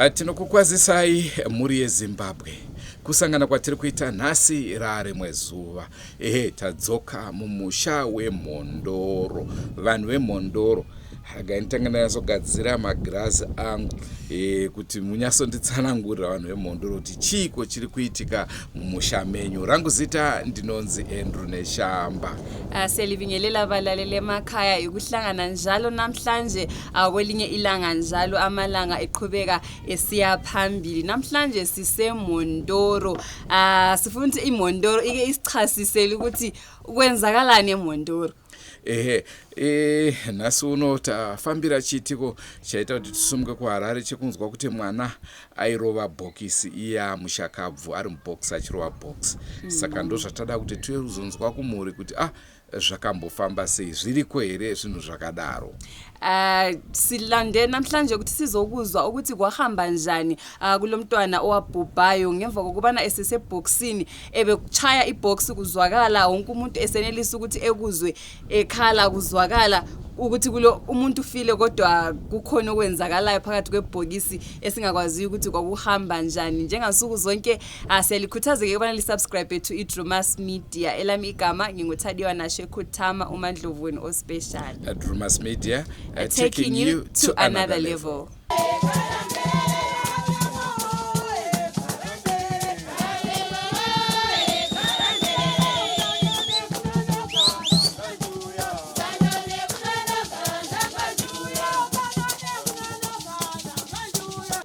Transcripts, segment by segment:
Ah, tinokukwazisai mhuri yezimbabwe kusangana kwatiri kuita nhasi raarimwe zuva ehe tadzoka mumusha wemhondoro vanhu vemhondoro regai nditange ndanyatsogadzira magirazi angu e, kuti munyatsonditsanangurira vanhu vemhondoro kuti chiiko chiri kuitika mumusha menyu rangu zita ndinonzi andrew neshamba Ah, siyalibingelela abalaleli emakhaya ikuhlangana njalo namhlanje ah, kwelinye ilanga njalo amalanga eqhubeka esiya phambili namhlanje sisemondoro Ah, sifuna ukuthi imondoro ike isichasisele ukuthi kwenzakalani emondoro ehe e, nhasi uno tafambira chiitiko chaita kuti tisumuke kuharare chekunzwa kuti mwana airova bhokisi iya mushakabvu ari mubhokisi achirova bhokisi mm. saka ndozvatada kuti tiuzonzwa kumhuri kuti ah zvakambofamba sei zviriko here zvinhu zvakadaro Uh, silande namhlanje ukuthi sizokuzwa ukuthi kwahamba njani uh, kulo mntwana owabhubhayo ngemva kokubana esesebhokisini ebekuchaya ibhoksi kuzwakala wonke umuntu esenelisa ukuthi ekuzwe ekhala kuzwakala ukuthi kulo umuntu ufile kodwa kukhona okwenzakalayo phakathi kwebhokisi esingakwaziyo ukuthi kwakuhamba njani njengasuku zonke ah, siyalikhuthaza-ke ukubana lisubscribe to idrumas media elami igama nginguthadiwa nashe khuthama umandlovu wenu ospecial Drumas Media taking you to another level.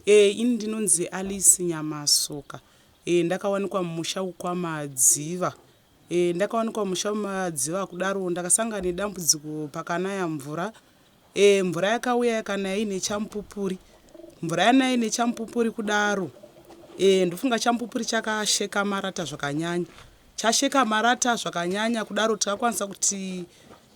E, ini ndinonzi Alice Nyamasoka. E, ndakawanikwa mumusha wekwaMadziva. E, ndakawanikwa mumusha wemadziva kudaro ndakasangana nedambudziko pakanaya mvura. E, mvura yakauya yakanaya ine chamupupuri. Mvura yanaya ine chamupupuri kudaro. E, ndofunga chamupupuri chakasheka marata zvakanyanya. Chasheka marata zvakanyanya kudaro takakwanisa kuti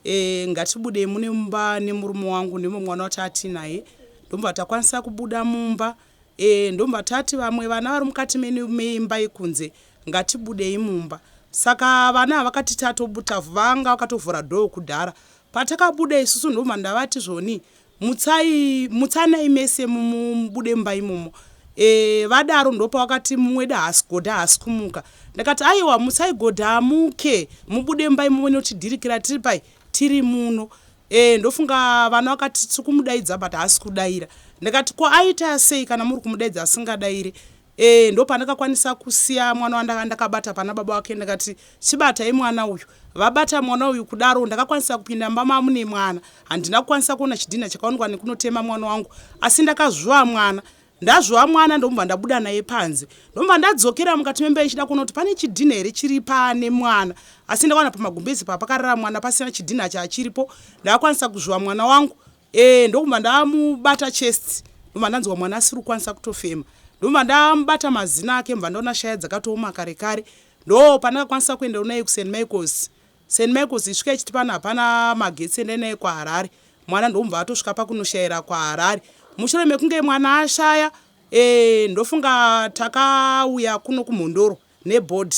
e, ngatibude mune mumba nemurume wangu nemumwe mwana wataatinaye. Ndobva takwanisa kubuda mumba. E, ndobva tati vamwe vana vari mukati meimba yekunze ngatibudei mumba. Saka vana ava vakati tatobuta vanga vakatovhura dhoo kudhara. Patakabuda isusu ndobva ndavati zvoni mutsai mutsanai mese mubude mumba imomo. E, vadaro ndopavakati mumwe wedu haasi godha haasi kumuka. Ndakati aiwa mutsai godha amuke mubude mumba imomo notidhirikira tiri pai tiri muno. E, ndofunga vana vakati tiri kumudaidza but haasi kudaira. Ndakati ko aita sei kana muri kumudaidza asingadaire. E, ndopandakakwanisa kusiya mwana wandanga ndakabata pana baba wake ndakati chibatai mwana uyu. Vabata mwana uyu kudaro ndakakwanisa kupinda mumba mamune mwana. Handina kukwanisa kuona chidhinha chakaonekwa nekunotema mwana wangu asi ndakazvuva mwana. Ndazvuva mwana ndobva ndabuda naye panze. Ndobva ndadzokera mukati memba ichida kuona kuti pane chidhinha here chiri pane mwana. Asi ndakaona pamagumbezi papakarara mwana pasina chidhinha chachiripo. Ndakakwanisa kuzvuva mwana wangu. E, ndokubva ndamubata chest. Ndobva ndanzwa mwana asiri kukwanisa kutofema. Ndobva ndamubata mazino ake ndobva ndaona shaya dzakatooma kare kare. Ndo pandakakwanisa kuenda naye kuSt Michael's. St Michael's isvika ichiti pano hapana magetsi endai naye kuHarare. Mwana ndokubva atosvika pakunoshayira kuHarare. Mushure mekunge mwana ashaya e, ndofunga takauya kuno kuMhondoro nebhodhi.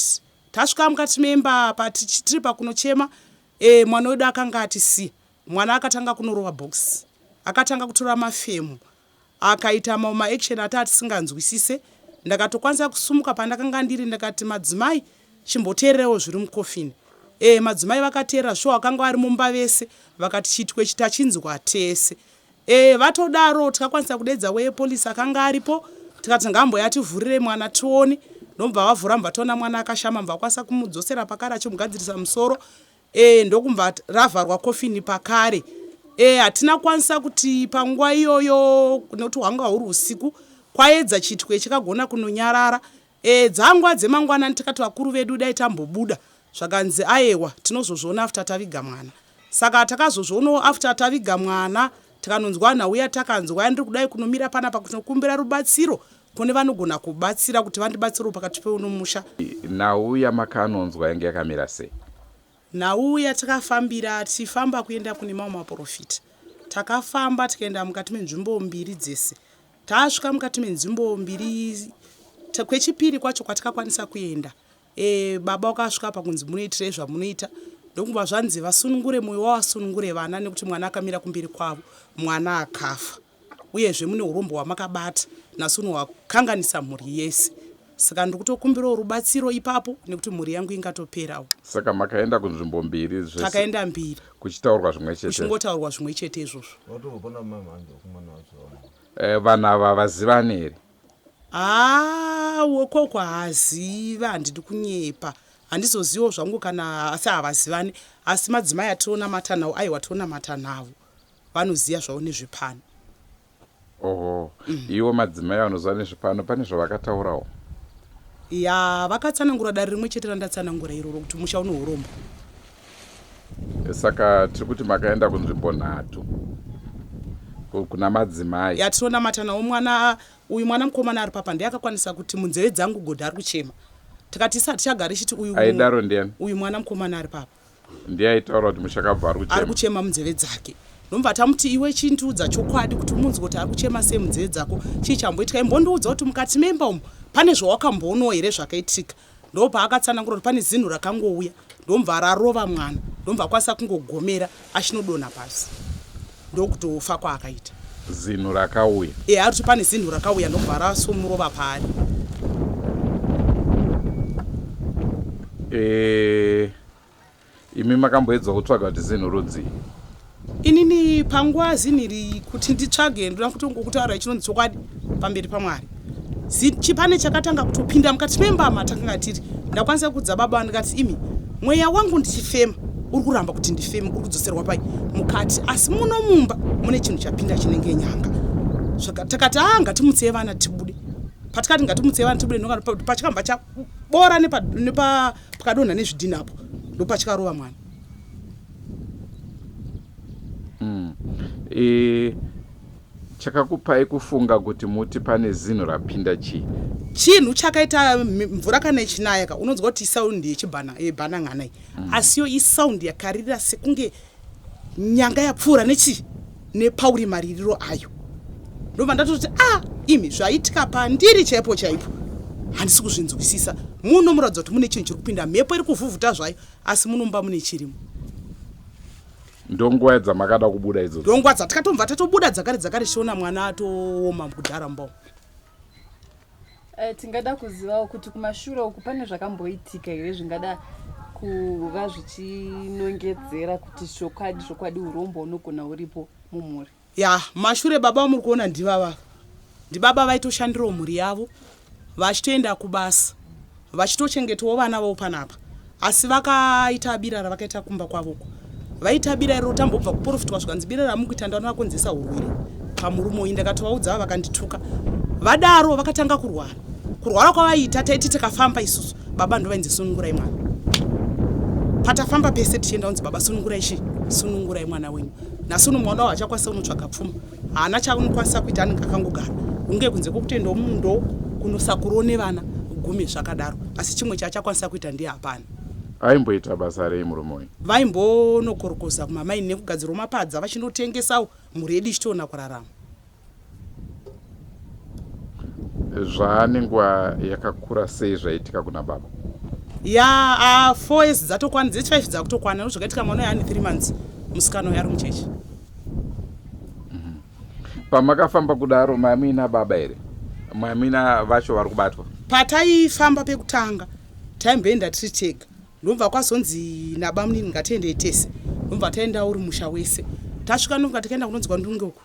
Tasvika mukati memba tiri pakunochema e, mwana wedu akanga atisiya. Mwana akatanga kunorova box. Akatanga kutora mafemo akaita mamwe maaction ataa tisinganzwisise. Ndakatokwanisa kusumuka pandakanga ndiri ndakati madzimai chimboteereraiwo zviri mucoffin. E, madzimai vakateerera shuwa vakanga vari mumba vese vakati chiitiko ichi tachinzwa tese. E, vatodaro tikakwanisa kudeedza wepolice akanga aripo tikati ngaamboya ativhurire mwana tione. Ndobva vavhura mubva taona mwana akashama mubva vakwanisa kumudzosera pakare achimugadzirisa musoro. E, ndokumva ravharwa kofini pakare. E, hatina kukwanisa kuti panguva iyoyo nekuti hwanga huri usiku kwaedza chiitiko ichi chakagona kunonyarara. E, dzanguva dzemangwanani tikati vakuru vedu dai tambobuda zvakanzi ayewa tinozozviona after taviga mwana. Saka takazozvionawo after taviga mwana tikanonzwa nhau yatakanzwa yandiri kudai kunomira panapa kunokumbira rubatsiro kune vanogona kubatsira kuti vandibatsirewo pakati peuno musha. Nhau yamakanonzwa yange yakamira sei? Nhau yatakafambira tichifamba kuenda kune mamwe maporofita. Takafamba tikaenda mukati menzvimbo mbiri dzese. Tasvika mukati menzvimbo mbiri kwechipiri kwacho kwatakakwanisa kuenda e, baba wakasvika pakunzi munoitirei zvamunoita ndokubva zvanzi vasunungure moyo wavasunungure vana nekuti mwana akamira kumberi kwavo mwana akafa uyezve mune urombo hwamakabata. Nhasi uno wakanganisa mhuri yese. Saka ndiri kutokumbirawo rubatsiro ipapo nekuti mhuri yangu ingatoperawo. Saka makaenda kunzvimbo mbiri zvese? Takaenda mbiri. Kuchitaurwa zvimwe chete? Kuchingotaurwa zvimwe chete izvozvo. Eh, vanhu ava havazivani here? Haa wekoko haazive handidi kunyepa handizoziviwo zvangu kana asi havazivani asi madzimai atinonamata nawo aiwa tonamata navo vanoziva zvavo nezvepano. Oho, iwo madzimai vanoziva nezvepano pane zvavakataurawo? Yaa vakatsanangura dare rimwe chete randatsanangura iroro kuti musha une hurombo. Saka tiri kuti makaenda kunzvimbo nhatu kuna madzimai. Ya tinonamata nawo mwana uyu mwana mukomana ari papa ndiye akakwanisa kuti munzeve dzangu Godha ari kuchema. Tikati isu hatichagari chiti uyu Aidaro ndiani? Uyu mwana mukomana ari papa. Ndiye aitaura kuti mushakabvu ari kuchema. Ari kuchema munzeve dzake. Ndomva tamuti iwe chindiudza chokwadi kuti umunzwe kuti ari kuchema sei munzeve dzako. Chii chamboitika? Imbondiudza kuti mukati memba umu pane zvawakamboonawo here zvakaitika. Ndopaakatsanangura kuti pane zinhu rakangouya ndomva rarova mwana ndomva akwanisa kungogomera achinodonha pasi ndokutofa kwaakaita. Zinhu rakauya. E ari kuti pane zinhu rakauya ndobva rasomurova paari. E, Imi makamboedzawo kutsvaga kuti zinhu rudzii? Inini panguva zinhu iri kuti nditsvage ndoda kutongokutaura chinonzi chokwadi pamberi paMwari. Chipane chakatanga kutopinda mukati memba matakanga tiri. Ndakwanisa kuudza baba ndikati imi mweya wangu ndichifema uri kuramba kuti ndifeme uri kudzoserwa pai mukati asi muno mumba mune chinhu chapinda chinenge nyanga. Takati haa ngatimutsei vana tibude. Patikati ngatimutsei vana tibude pachikambva chabora nepa pakadonha nezvidhina apo ndopachikarova mwana mm. E, chakakupai kufunga kuti muti pane zinhu rapinda chii chinhu chakaita mvura kana ichinaya ka unonzwa kuti isaundi yebhanang'ana iyi mm. asi yo isaundi yakarira sekunge nyanga yapfuura nechii nepauri maririro ayo ndobva ndatoti a ah, imi zvaitika pandiri chaipo chaipo handisi kuzvinzwisisa muno muratidza kuti mune chinhu chiri kupinda mhepo iri kuvhuvhuta zvayo asi munomba mune chirimo ndonguva dzamakada kubuda idzodzo ndonguva dzatikatobva tatobuda dzakare dzakare tichiona mwana atooma kudhara mumba umu Eh, tingada kuzivawo kuti kumashure uku pane zvakamboitika here zvingada kuva zvichinongedzera kuti zvokwadi zvokwadi urombo hunogona huripo mumhuri. Ya mashure baba vamuri kuona ndivava ndibaba vaitoshandirawo mhuri yavo vachitoenda kubasa vachitochengetawo vana vavo panapa asi vakaita bira ravakaita kumba kwavo uko vaita bira iroro tambobva kuporofitwa zvikanzi bira ramukuita ndaona vakonzesa hurwere pamurume uyu ndakatovaudza vakandituka vadaro vakatanga kurwara kurwara kwavaiita taiti tikafamba isusu baba ndovainzi sunungurai mwana patafamba pese tichienda unzi baba sunungurai chii sunungurai mwana wenyu nhasi uno mwana wavo hachakwanisa unotsvaga pfuma haana chaanokwanisa kuita anenge akangogara hunge kunze kwekutoendawo mumundoo kunosakurawo nevana gume zvakadaro asi chimwe chaachakwanisa kuita ndiye hapana. Aimboita basa rei murume uyu? Vaimbonokorokoza kumamaini nekugadzirawo mapadza vachinotengesawo mhuri yedu ichitoona kurarama. Zvaane nguva yakakura sei zvaitika kuna baba? Ya ah, 4 years dzatokwana dzechi 5 dzakutokwana zvakaitika mwana uyu ane 3 months musikana uyu ari mucheche. Pamakafamba kudaro mamuina baba here? Mamuina vacho vari kubatwa? Pataifamba pekutanga taimboenda tiri tega ndobva kwazonzi nabamunini ngatiendei tese ndobva taenda uri musha wese tasvika ndobva tikaenda kunonzi kwandunge uko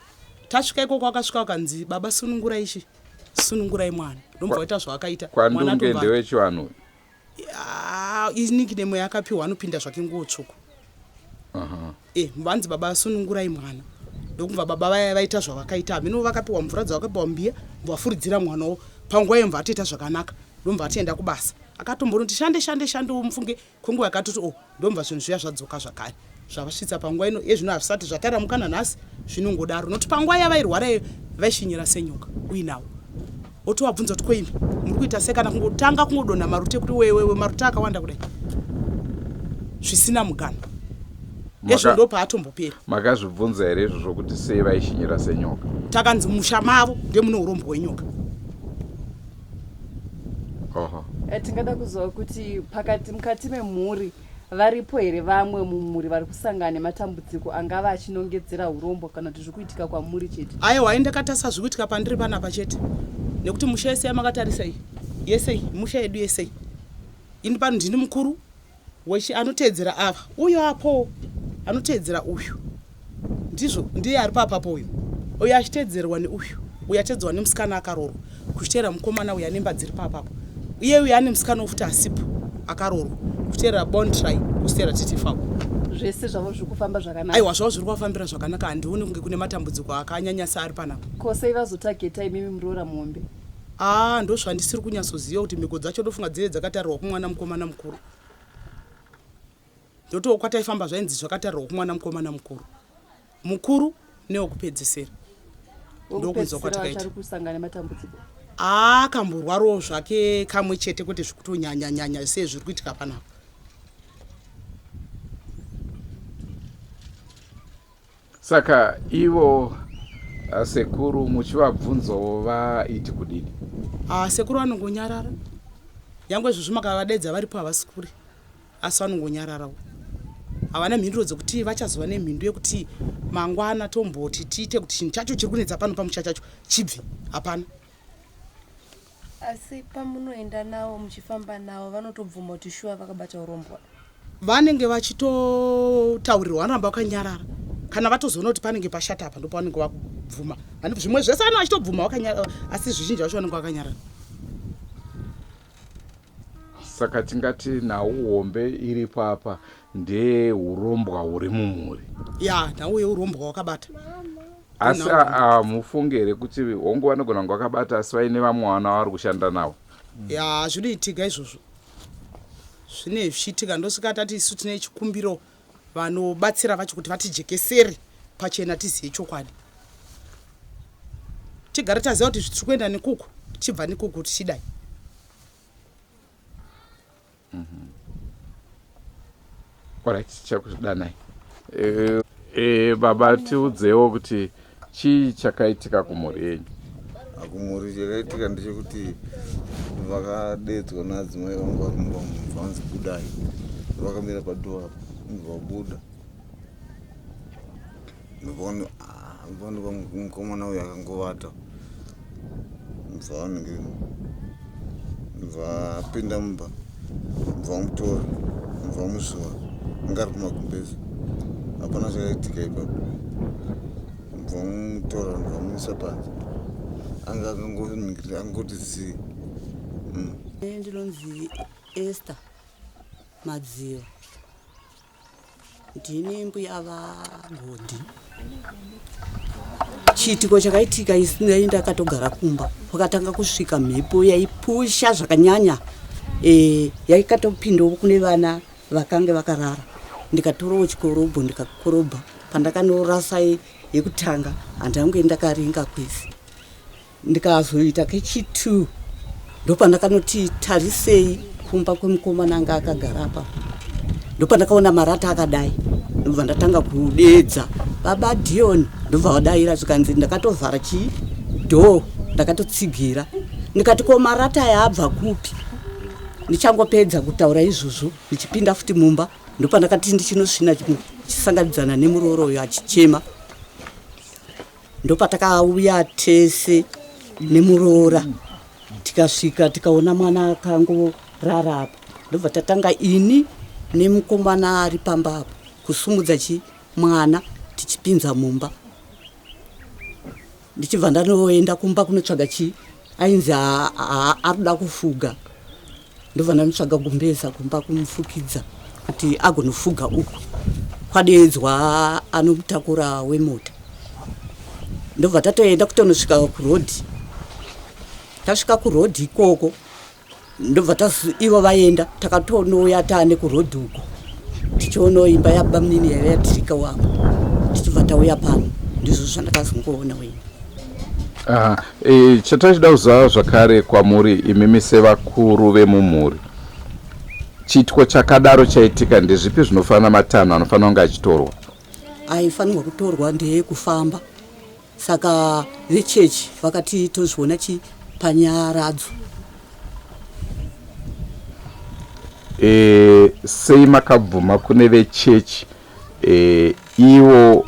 tasvika ikoko akasvika akanzi baba sunungurai chi sunungurai mwana ndobva waita zvawakaita kwandunge ndewechivanhu nickname yaakapiwa anopinda zvake nguo tsvuku eh, vanzi baba sunungurai mwana ndokubva baba vaya vaita zvavakaita hameno vakapiwa mvura dzavakapiwa mbiya vafuridzira mwana wo panguva iyo mva atoita zvakanaka ndomva atoenda kubasa akatombonoti shande shande shande mufunge kwenguva yakatoti o oh, ndomva zvinhu zviya zvadzoka zvakare zvavasvitsa panguva ino iye zvino hazvisati zvataramuka nanhasi zvinongodaro nokuti panguva yavairwara iyo vaishinyira senyoka uinawo wotovabvunza kuti koimi muri kuita sei kana kungotanga kungodonha marute kuti wewewe marute akawanda kudai zvisina mugano ezvo ndo paatombopera makazvibvunza here izvozvo kuti sei vaishinyira senyoka takanzi musha mavo ndemune urombo hwenyoka Oho. Eh, tingada kuziva kuti pakati mukati memhuri varipo here vamwe mumhuri vari kusangana nematambudziko angava achinongedzera urombo kana kuti zviri kuitika kwamuri chete? Aiwa, ini ndakatarisa zviri kuitika pandiri panapa chete. Nekuti musha yese yamakatarisa iyi yese iyi musha yedu yese iyi ini pano ndini mukuru wechi anoteedzera ava uyo apo anoteedzera uyu ndizvo ndiye ari papapo uyu uyo achiteedzerwa neuyu uyo ateedzwa nemusikana akaroorwa kuchiteera mukomana uyo ane mba dziri papapo iye uyo ane musikana futi asipo akaroorwa kuchiteera bontry kuchiteera titifau. Zvese zvavo zviri kufamba zvakanaka? Aiwa, zvavo zviri kuvafambira zvakanaka, handioni kunge kune matambudziko akanyanya seari panapa. Ko sei vazotageta imimi muroora muhombe? Aa, ndozvandisiri kunyatsoziva kuti mhiko dzacho ndofunga dzaive dzakatarirwa kumwana mukomana mukuru. Ndotowo kwataifamba zvainzi zvakatarirwa kumwana mukomana mukuru. Mukuru newekupedzisira. Ndokunzwa Wekupedzisira kwatakaita. achari kusangana nematambudziko? Akamborwarawo zvake kamwe chete kwete zvekutonyanya-nyanya sezviri kuitika panapa. Saka ivo sekuru muchivabvunzawo vaiti kudini? Ah, sekuru vanongonyarara. Nyangwe izvozvi makavadaidza varipo havasi kure. Asi vanongonyararawo. Havana mhinduro dzekuti vachazova nemhindu yekuti mangwana tomboti tiite kuti chinhu chacho chiri kunetsa pano pamusha chacho chibve. Hapana. Asi pamunoenda navo muchifamba navo vanotobvuma kuti shuwa vakabata urombwa? Vanenge vachitotaurirwa vanoramba vakanyarara. Kana vatozoona kuti panenge pashata apa ndopavanenge vakubvuma. Zvimwe zvese vanenge vachitobvuma vakanyarara asi zvizhinji vacho vanenge vakanyarara. Saka tingati nhau hombe iripo apa ndeyeurombwa huri mumhuri. Ya, nhau yeurombwa hwakabata. Asi hamufungi here kuti hongu vanogona kunge vakabata asi vaine vamwe vana vavari kushanda navo? Ya, zvinoitika izvozvo. Zvine zvichiitika ndosaka tati isu tine chikumbiro vanobatsira vacho kuti vatijekesere pachena tizive chokwadi. Tigare taziva kuti tiri kuenda nekuku tichibva nekuku tichidai. Alright, tichakudanai. E, e, baba tiudzewo kuti chii chakaitika kumhuri yenyu? Kumhuri chakaitika ndechekuti vakadedzwa naadzimai vangu vari mumba vanzi budai, vakamira padhoo apo vabuda ndobva mukomana uyu akangovata ndobva ndobva apinda mumba ndobva vamutora ndobva vamuzuva anga ari kumagumbezi hapana chakaitika ipapo ndobva vamutora ndobva vamuisa panze anga angoti zii. Ndinonzi Esther Madziva. Ndini mbuya vaGondi. Chiitiko chakaitika isinai ndakatogara kumba kwakatanga kusvika mhepo yaipusha zvakanyanya e, yaikatopindawo kune vana vakange vakarara ndikatorawo chikorobho ndikakorobha pandakanorasa yekutanga handange ndakaringa kwese Ndikazoita kechi-two ndopandakanoti tarisei kumba kwemukomana anga akagara apa ndopandakaona marata akadai ndobva ndatanga kudeedza baba Dion ndobva vadaira zvikanzi ndakatovhara chii dhoo ndakatotsigira ndikati ko marata aya abva kupi ndichangopedza kutaura izvozvo ndichipinda futi mumba ndopandakati ndichinosvina chisanganidzana nemuroora uyo achichema Ndopatakauya tese nemuroora tikasvika tikaona mwana akangorara apa ndobva tatanga ini nemukomana ari pamba apa kusumudza chi mwana tichipinza mumba ndichibva ndanoenda kumba kunotsvaga chi ainzi arikuda kufuga ndobva ndanotsvaga gumbeza kumba kumufukidza kuti agonofuga uku kwadeedzwa anomutakura wemota ndobva tatoenda kutonosvika kurodhi tasvika kurodhi ikoko ndobva ivo vaenda takatonouya taane kurodhi uko tichionawo imba yabamunini yaiva yatirikawo apo tichibva tauya pano ndizvo zvandakazongoona wena. Aha, e, chatachida kuziva zvakare kwamuri imimi sevakuru vemumhuri chiitiko chakadaro chaitika ndezvipi zvinofanira matanho anofanira kunge achitorwa? Aifanirwa kutorwa ndeyekufamba saka vechechi vakati tozviona chi panyaradzo. E, sei makabvuma kune vechechi e, ivo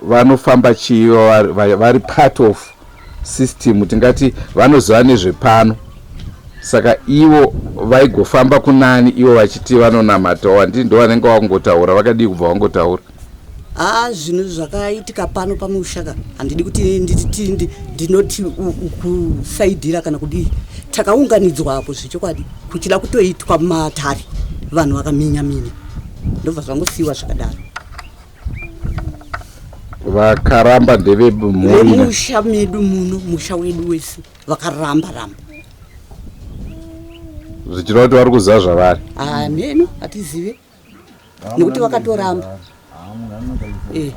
vanofamba chii vari part of system tingati vanoziva nezvepano saka ivo vaigofamba kunani ivo vachiti vanonamatawo handiti ndo vanenge vakungotaura vakadii kubva vangotaura haa zvinhu zvakaitika pano pamusha ka handidi kuti nditi ndinoti kusaidhira kana kudii takaunganidzwa apo zvechokwadi kuchida kutoitwa matare vanhu vakaminya minya ndobva zvangosiyiwa zvakadaro vakaramba ndevemhuri musha medu muno musha wedu wese vakaramba ramba zvichireva kuti vari kuziva zvavari hameno hatizive nekuti vakatoramba eh.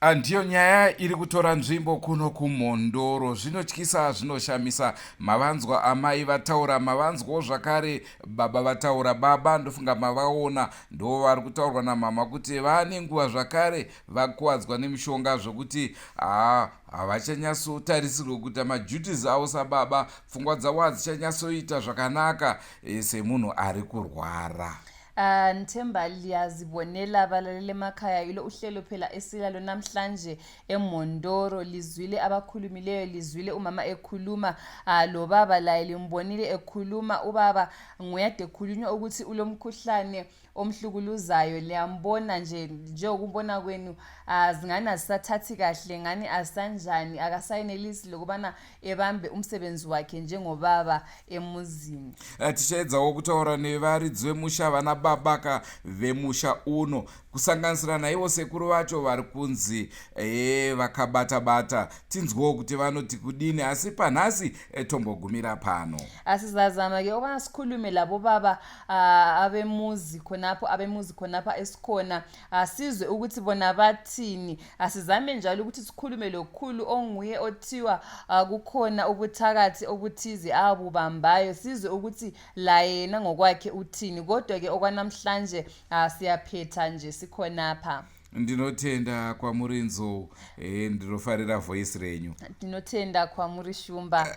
Ah, ndiyo nyaya iri kutora nzvimbo kuno kumhondoro zvinotyisa zvinoshamisa mavanzwa amai vataura mavanzwawo zvakare baba vataura baba ndofunga mavaona ndo vari kutaurwa namama kuti vane nguva zvakare vakuwadzwa nemishonga zvokuti haa havachanyatsotarisirwe kuita maduties avo sababa pfungwa dzavo hadzichanyatsoita zvakanaka eh, semunhu ari kurwara Ah, Nthemba liyazibonela abalaleli emakhaya ilo uhlelo phela esilalo namhlanje eMondoro lizwile abakhulumileyo lizwile umama ekhuluma ah, lo baba laye limbonile ekhuluma ubaba nguyade ekhulunywa ukuthi ulomkhuhlane omhlukuluzayo liyambona nje njengokubona kwenu ah, zingane azisathathi kahle ngani azisanjani akasayenelisi lokubana ebambe umsebenzi wakhe njengobaba emuzini Eh, tichaedzawo kutaura nevaridzi vemusha vana babaka vemusha uno kusanganisira naivo sekuru vacho vari kunzi e, vakabata-bata tinzwewo kuti vanoti kudini asi panhasi eh, tombogumira pano asizazama-ke ukubana sikhulume labo baba ah, abemuzi khonapho abemuzi khonapha esikhona asizwe ukuthi bona bathini asizame njalo ukuthi sikhulume lokhulu onguye othiwa ah, kukhona ubuthakathi obuthize abubambayo sizwe ukuthi la yena ngokwakhe uthini kodwa-ke okwanamhlanje ah, siyaphetha nje sikhonapha ndinotenda kwamuri nzou e, ndinofarira voice renyu ndinotenda kwamuri shumba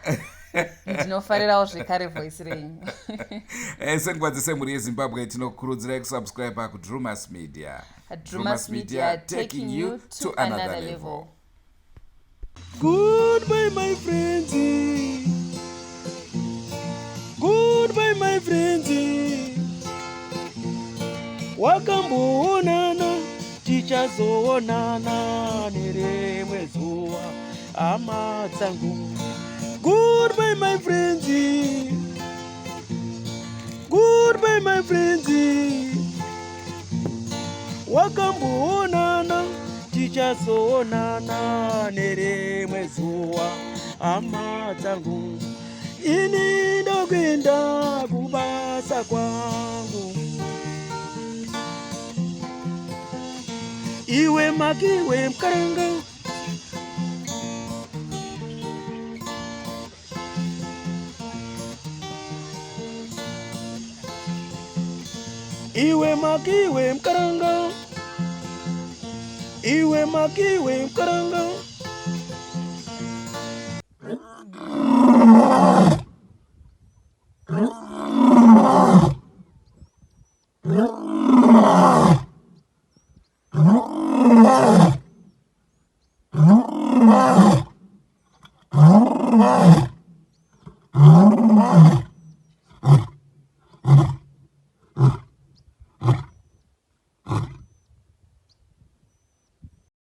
ndinofarirawo zvekare voice renyu Eh, senguva dzese mhuri yezimbabwe tinokurudzirai kusubscribe kudrumas media Drumas Media, taking you to another level. Goodbye, my friends. Goodbye, my friends. Wakamboonana, tichazoonana nerimwe zuva, hama dzangu. Goodbye, my friends. Goodbye, my friends. Wakamboonana, tichazoonana nerimwe zuva, hama dzangu. Ini ndokuenda kubasa kwangu. Iwe makiwe mkaranga. Iwe makiwe mkaranga. Iwe makiwe mkaranga.